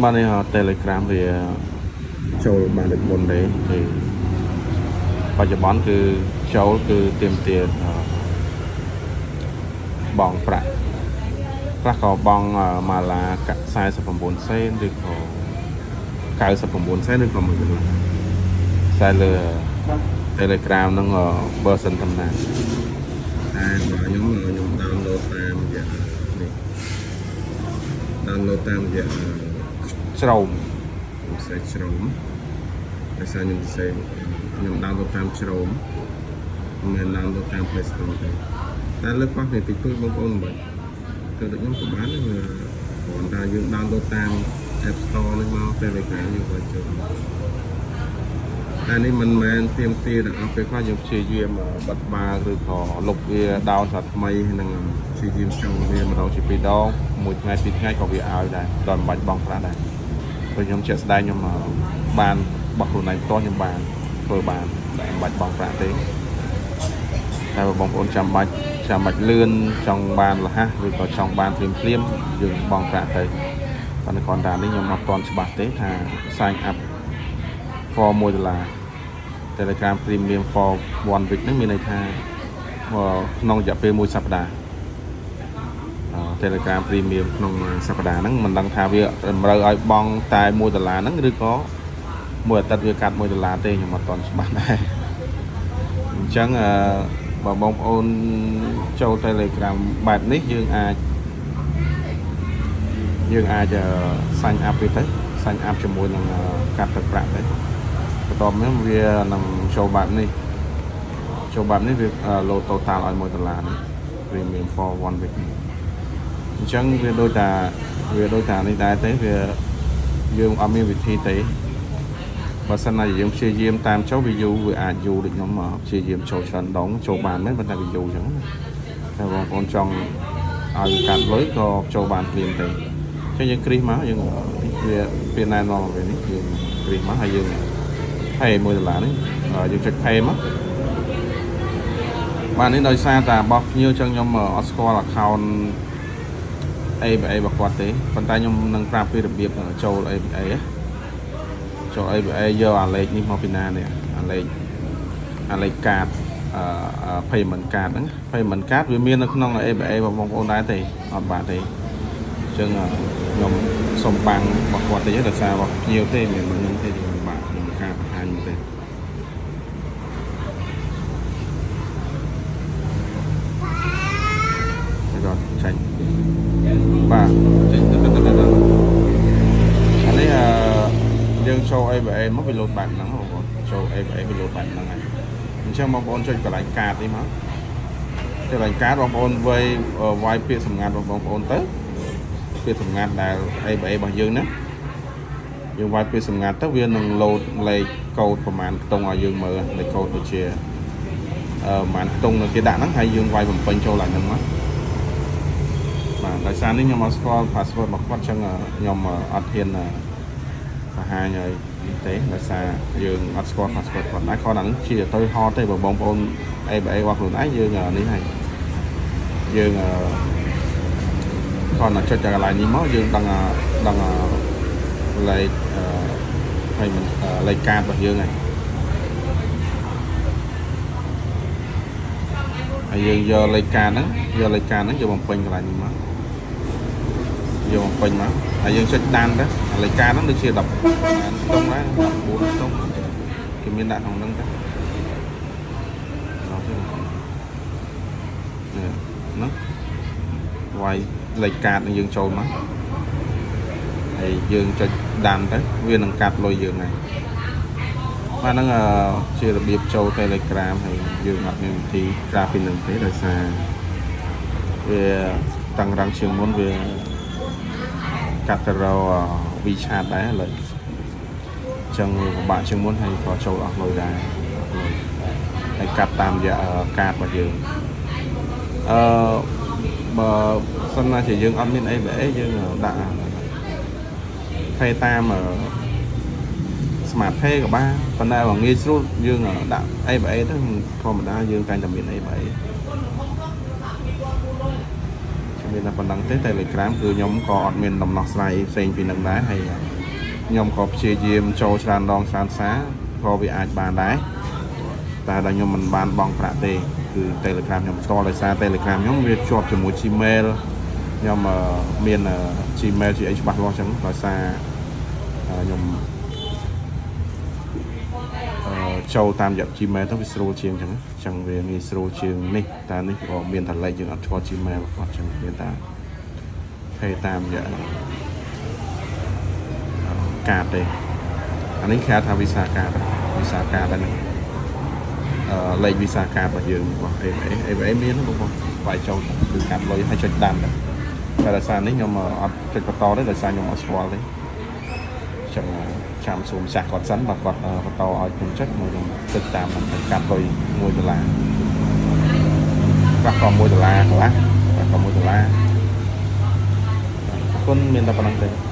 បាទនេះ Telegram វាចូលបានដូចមុនទេគឺបច្ចុប្បន្នគឺចូលគឺទាមទារបង់ប្រាក់ខ្លះក៏បង់ម៉ាឡា49សេនឬក៏99សេនឬក៏1ដុល្លារខ្សែលើ Telegram ហ្នឹង version តំណាតែបើខ្ញុំ download តាមរយៈនេះ download តាមរយៈ Chrome ខ្ញុំសេ Chrome ដោយសារខ្ញុំសេខ្ញុំ download តាម Chrome មិនមែន download តាម Play Store ទេតែលើកប៉ះនេះតិចតួចបងប្អូនមិនបាច់ទៅដូចខ្ញុំក៏បានដែរវាគ្រាន់តែយើង download តាម App Store នេះមក Telegram យើងក៏ចូលតែនេះមិនមែនទៀមទាទាំងអស់ពេលខ្លះយើងព្យាយាមបិទបាឬក៏លុបវា down សាថ្មីនិងព្យាយាមចូលវាម្ដងជាពីរដងមួយថ្ងៃពីរថ្ងៃក៏វាឲ្យដែរដល់មិនបាច់បង់ប្រាក់ដែរព្រោះខ្ញុំជាក់ស្ដែងខ្ញុំបានបោះខ្លួនឯងផ្ទាល់ខ្ញុំបានធ្វើបានតែមិនបាច់បង់ប្រាក់ទេតែបើបងប្អូនចាំបាច់ចាំបាច់លឿនចង់បានលះឬក៏ចង់បានភ្លាមភ្លាមយើងបង់ប្រាក់ទៅប៉ុន្តែគ្រាន់តែនេះខ្ញុំអត់ទាន់ច្បាស់ទេថា sign up for 1ដុល្លារ Telegram Premium for 1 week ហ្នឹងមានន័យថាក្នុងរយៈពេលមួយសប្តាហ៍ Telegram Premium ក្នុងមួយសប្តាហ៍ហ្នឹងមិនដឹងថាវាតម្រូវឲ្យបង់តែ1ដុល្លារហ្នឹងឬក៏មួយអាទិត្យវាកាត់1ដុល្លារទេខ្ញុំអត់ទាន់ច្បាស់ដែរអញ្ចឹងអឺបើបងប្អូនចូល Telegram បែបនេះយើងអាច sign up វាទៅ sign up ជាមួយនឹងកាត់ទឹកប្រាក់ទៅបន្ទាប់មកវានឹងចូលបែបនេះចូលបែបនេះវា load total ឲ្យ1ដុល្លារនេះ premium for 1 week នេះអញ្ចឹងវាដូចតានេះដែរទេវាយើងអត់មានវិធីទេបើសិនណាយើងព្យាយាមតាមចុះវាយូរវាអាចយូរដូចខ្ញុំព្យាយាមចូលច្រើនដងចូលបានមែនប៉ុន្តែវាយូរអញ្ចឹងណាតែបងប្អូនចង់ឲ្យវាកាត់លុយក៏ចូលបានភ្លាមទេអញ្ចឹងយើងគ្រីសមកយើងវាវាណែនាំមកវិញនេះយើងគ្រីសមកហើយយើង pay 1ដុល្លារនេះយើងចុច pay មកបាទនេះដោយសារតែរបស់ភ្ញៀវចឹងខ្ញុំអត់ស្គាល់ account ABA របស់គាត់ទេប៉ុន្តែខ្ញុំនឹងប្រាប់ពីរបៀបចូល ABA ចូល ABA យកអាលេខនេះមកពីណានេះអាលេខកាតអឺ payment card ហ្នឹង payment card វាមាននៅក្នុង ABA របស់បងប្អូនដែរទេអត់បាទទេអញ្ចឹងខ្ញុំសុំបាំងរបស់គាត់តិចដោយសាររបស់ភ្ញៀវទេមិនមែនខ្ញុំទេខ្ញុំបាក់ក្នុងការបង្ហាញទេ ហើយក៏ចាញ់បាទចេញទៅទៅទៅទៅអានេះអឺយើងចូល ABA មកវាលោតបែបហ្នឹងបងប្អូនចូល ABA វាលោតបែបហ្នឹងហើយអញ្ចឹងបងប្អូនចុចកន្លែងកាតនេះមកកន្លែងកាតបងប្អូនវាយវាយពាក្យសម្ងាត់របស់បងប្អូនទៅពាក្យសម្ងាត់ដែល ABA របស់យើងណាយើងវាយពាក្យសម្ងាត់ទៅវានឹងលោតលេខកូដប្រហែលខ្ទង់ឲ្យយើងមើលលេខកូដដូចជាអឺប្រហែលខ្ទង់នៅគេដាក់ហ្នឹងហើយយើងវាយបំពេញចូលឡើងហ្នឹងមក បាទដោយសារនេះខ្ញុំអត់ស្គាល់ password របស់គាត់ចឹងខ្ញុំអត់ហ៊ានបង្ហាញឲ្យនេះទេដោយសារយើងអត់ស្គាល់ password គាត់ដែរគាត់អាហ្នឹងជាទៅហត់ទេបើបងប្អូន ABA របស់ខ្លួនឯងយើងនេះហើយយើងគាត់តែចុចតែកន្លែងនេះមកយើងដឹងដឹងលេខហើយមិនលេខកាតរបស់យើងហើយហើយយើងយកលេខកាតហ្នឹងយកលេខកាតហ្នឹងយកបំពេញកន្លែងនេះមក យកបំពេញមកហើយយើងចុច done ទៅលេខកាតហ្នឹងដូចជា10ខ្ទង់ដែរ14ខ្ទង់គេមានដាក់ក្នុងហ្នឹងទៅដល់ទេនេះហ្នឹងវាយលេខកាតនឹងយើងចូលមកហើយយើងចុច done ទៅវានឹងកាត់លុយយើងហើយបាទហ្នឹងជារបៀបចូល Telegram ហើយយើងអត់មានវិធីក្រៅពីនឹងទេដោយសារវាតឹងរឹងជាងមុនវា កាត់ទៅរក WeChat ដែរឥឡូវអញ្ចឹងវាពិបាកជាងមុនហើយក៏ចូលអស់លុយដែរអស់លុយហើយកាត់តាមរយៈកាតរបស់យើងអឺបើសិនណាជាយើងអត់មាន ABA យើងដាក់ pay តាម Smart Pay ក៏បានប៉ុន្តែបើងាយស្រួលយើងដាក់ ABA ទៅធម្មតាយើងតែងតែមាន ABA ជំ មានតែប៉ុណ្្នឹងទេ Telegram គឺខ្ញុំក៏អត់មានដំណោះស្រាយអីផ្សេងពីនឹងដែរហើយខ្ញុំក៏ព្យាយាមចូលច្រើនដងច្រើនសារក៏វាអាចបានដែរតែដល់ខ្ញុំមិនបានបង់ប្រាក់ទេគឺ Telegram ខ្ញុំផ្ទាល់ដោយសារ Telegram ខ្ញុំវាជាប់ជាមួយ Gmail ខ្ញុំអឺមានអឺ Gmail ជាអីច្បាស់លាស់ចឹងដោយសារអឺខ្ញុំអឺចូលតាមរយៈ Gmail ទៅវាស្រួលជាងចឹងចឹងវាងាយស្រួលជាងនេះតែនេះក៏មានតែលេខយើងអត់ស្គាល់ Gmail គាត់ចឹងមានតែ pay តាមរយៈកាតទេអានេះគេហៅថា Visa card Visa card ហ្នឹងអឺលេខ Visa card របស់យើងរបស់ ABA ABA មានបងប្អូនវាយចូលគឺកាត់លុយហើយចុចដាំដែរតែដោយសារនេះខ្ញុំអត់ចុចបន្តទេដោយសារខ្ញុំអត់ស្គាល់ទេចឹងចាំសួរម្ចាស់គាត់សិនបើគាត់បន្តឲ្យខ្ញុំចុចមកខ្ញុំចុចតាមហ្នឹងទៅកាត់លុយ1ដុល្លារខ្លះក៏1ដុល្លារខ្លះខ្លះក៏1ដុល្លារអរគុណមានតែប៉ុណ្្នឹងទេ។